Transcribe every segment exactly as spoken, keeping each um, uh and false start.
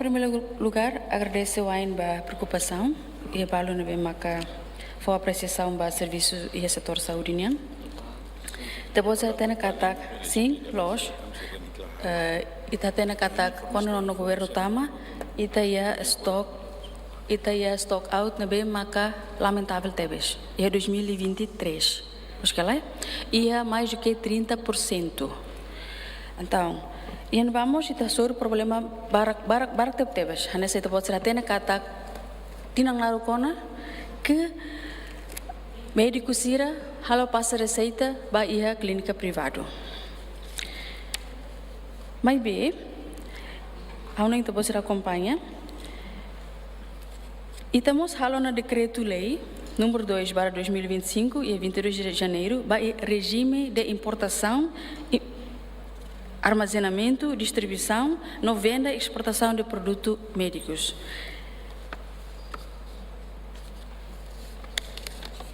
Primeiru lugar, agradese wa'in ba preokupasaun, iha balu ne'ebé maka fó apresiasaun ba servisu iha setór saúde nian. Ita-boot sira hatene katak, sin, loos. Eh, ita hatene katak, kuandu nonu governu tama, ita iha stock, ita iha stock out ne'ebé maka lamentavel tebes. Iha dois mil e vinte e três. Mós kala, iha mais do que trinta por cento. Entaun, iha ne'ebá mós ita hasoru problema barak, barak, barak tebetebes. Hanesan ita-boot sira hatene katak tinan naruk ona ke médiku sira halo pasa reseita ba iha klínika privadu. Maibé, ha'u hanoin ita-boot sira akompaña, ita mós halo ona dekretu-lei número dois barra dois mil e vinte e cinco, iha vinte e dois de janeiro, ba iha rejime de importasaun, i-, armazenamentu, distribuisaun, no venda i esportasaun de produtu médikus.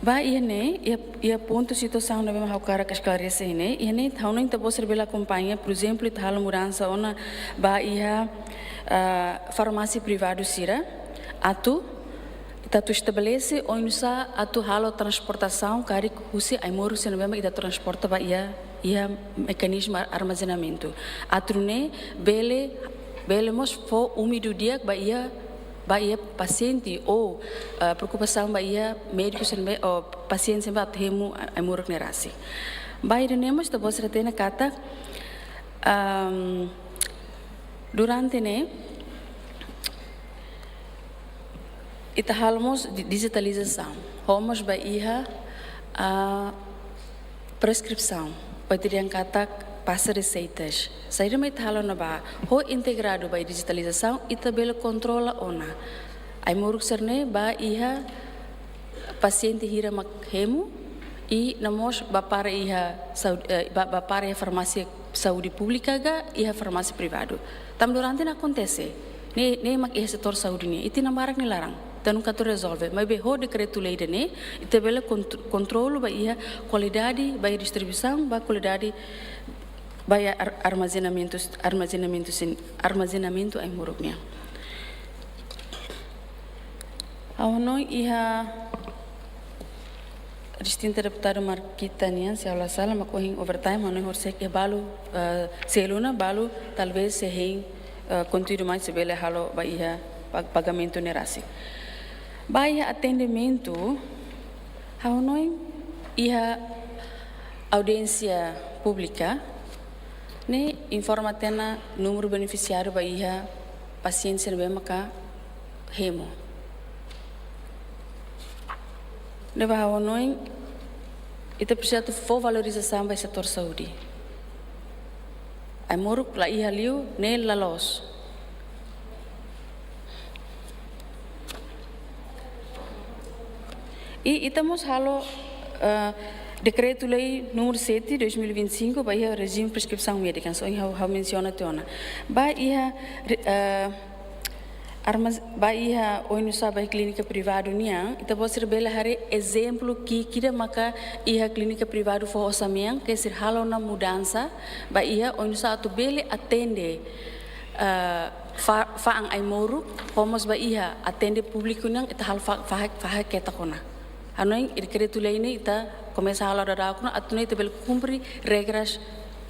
Ba iha ne'e, iha, iha pontu situasaun ne'ebé mak ha'u hakarak esklarese iha ne'e, iha ne'e, ha'u hanoin ita-boot sira bele akompaña, por ezemplu, ita halo mudansa ona ba iha, ah, farmásia privadu sira, atu, ita atu estabelese oinsá atu halo transportasaun karik husi ai-moruk sira ne'ebé mak ita transporta ba iha, iha mekanizmu ar-, armazenamentu. Atu nune'e bele, bele mós fó úmidu di'ak ba iha, ba iha pasiente ou, ah, preokupasaun ba iha médiku sira ne'ebé, ou pasiente sira ne'ebé atu hemu a-, ai-moruk ne'e rasik. Ba iha ne'e mós ita-boot sira hatene katak, am, durante ne'e, ita halo mós di-, dijitalizasaun. Ho mós ba iha, ah, preskrisaun. Ba ita dehan katak pasa reseitas. Saida mak ita halo ona ba. Ho integradu ba dijitalizasaun, ita bele kontrola ona ai-moruk sira-ne'e ba iha pasiente hira mak hemu, i no mós ba para iha saúde, eh, ba, ba para iha farmásia saúde públika ka iha farmásia privadu. Tanba durante ne'e akontese. Ne'e, ne'e mak iha setór saúde nian. Iha tinan barak nia laran. Ita nunka atu rezolve. Maibé ho dekretu-lei ida-ne'e, ita bele kont-, kontrolu ba iha kualidade, ba iha distribuisaun, ba kualidade, ba iha ar-, armazenamentu, armazenamentu sin, armazenamentu ai-moruk nian. Ha'u hanoin iha distinta deputadu Marquita nian, se ha'u la sala, mak ohin overtime, ha'u hanoin horisehik iha balu, eh, selu ona balu, talvés se hein, eh, konteúdu mai se bele halo ba iha pag-, pagamentu ne'e rasik. Ba iha atendimentu, ha'u hanoin iha audiénsia públika, ne'e informa tiha ona númeru benefisiáriu ba iha pasiente sira ne'ebé maka hemu. Ne'ebé ha'u hanoin, ita presiza atu fó valorizasaun ba setór saúde. Ai-moruk la iha liu, ne'e la loos. I ita mós halo, eh, dekretu-lei númeru sete, dois mil e vinte e cinco, ba iha rejime preskrisaun médika, hanesan ohin ha'u, ha'u mensiona tiha ona. Ba iha re-, eh, armaz-, ba iha oinsá ba iha klínika privadu nian, ita-boot sira bele haree ezemplu ki'ik ida maka iha klínika privadu foho osan mean, ke sira halo ona mudansa, ba iha oinsá atu bele atende, eh, fa-, fa'an ai-moruk, ho mós ba iha atende públiku nian, ita halo fa-, fahe-, fahe ketak ona. Ha'u hanoin dekretu-lei ne'e ita komesa halo daudaun ona, atu nune'e ita bele kumpre regras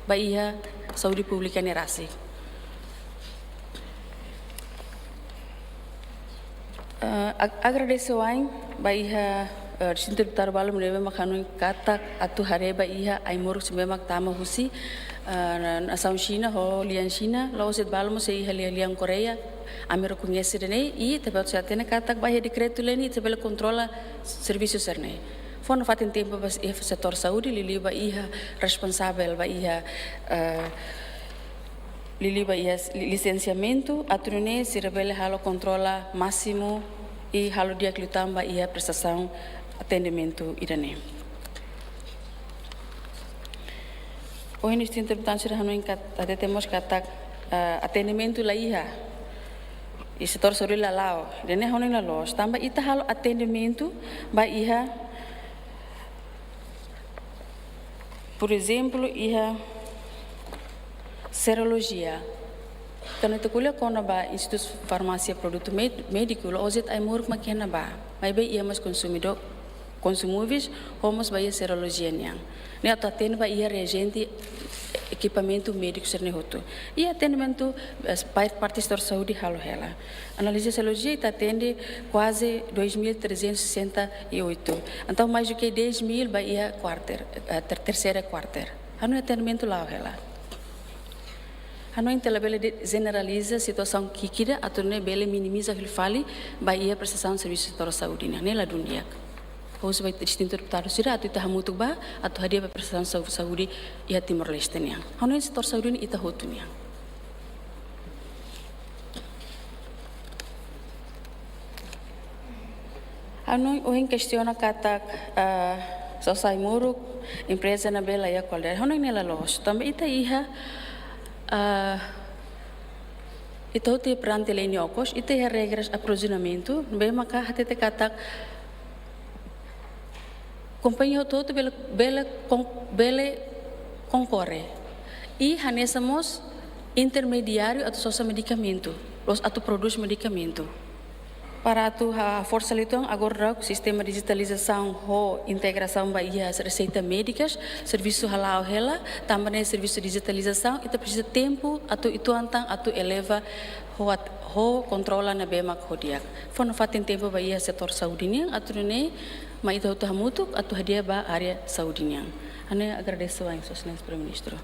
ba iha saúde públika ne'e rasik. Eh, ag-, agradese wa'in ba iha, eh, distintu deputadu balu ne'ebé mak hanoin katak atu haree ba iha ai-moruk sira ne'ebé mak tama husi, eh, na-, nasaun Xina ho lian Xina, la'ós de'it balu mós sei iha lian, lian Koreia, ami rekoñese ida-ne'e, i ita-boot sira hatene katak ba iha dekretu-lei ne'e ita bele kontrola servisu sira-ne'e. Fó nafatin tempu ba iha setór saúde, liuliu ba iha responsavel ba iha, eh, liuliu ba iha li-, lisensiamentu, atu nune'e sira bele halo kontrola másimu i halo di'ak liután ba iha prestasaun atendimentu ida-ne'e. Ohin distintu deputadu sira hanoin kat-, hatete mós katak, eh, atendimentu la iha. I setór saúde la la'o. Ida-ne'e ha'u hanoin la loos. Tanba ita halo atendimentu ba iha, por ezemplu, iha serolojia. Kuandu ita ko'alia kona-ba Institutu Farmásia Produtu Méd-, Médiku, la'ós de'it ai-moruk mak iha ne'ebá. Maibé iha mós konsumidór, konsumivis, ho mós ba iha serolojia nian. Ne'e atu atende ba iha reajente, ekipamentu médiku sira-ne'e hotu. I atendimentu, eh, par-, parte setór saúde halo hela. Análise serolojia ita atende kuaze dois mil trezentos e sessenta e oito. Entaun, mais do que dez mil ba iha quarter, eh, ter-, terseira quarter. Hanoin atendimentu la'o hela. Hanoin ita labele de'it jeneraliza situasaun ki'ik ida atu nune'e bele minimiza hela fali ba iha prestasaun servisu setór saúde nian. Ne'e ladún di'ak. Husu ba distintu deputadu sira atu ita hamutuk ba, atu hadi'a ba prestasaun sau-, saúde iha Timor-Leste nian. Hanoin setór saúde ne'e ita hotu nian. Hanoin ohin kestiona katak, ah, sosa ai-moruk, empreza ne'ebé la iha kualidade. Hanoin ne'e la loos. Tanba ita iha, ah, ita hotu iha perante lei nia okos, ita iha regras aprovizionamentu, ne'ebé maka hatete katak kompañia hotu-hotu bele, bele kon-, bele konkorre. I hanesan mós intermediáriu atu sosa medikamentu, la'ós atu prodús medikamentu. Para atu haforsa liután, agora sistema dijitalizasaun ho integrasaun ba iha reseita médikas, servisu hala'o hela, tanba ne'e servisu dijitalizasaun, ita presiza tempu atu uitoan tan atu eleva ho at-, ho kontrola ne'ebé mak ho di'ak. Fó nafatin tempu ba iha setór saúde nian, atu nune'e mai ita hotu hamutuk atu hadi'a ba área saúde nian. Ha'u agradese ba Sua Exelénsia Primeiru-Ministru.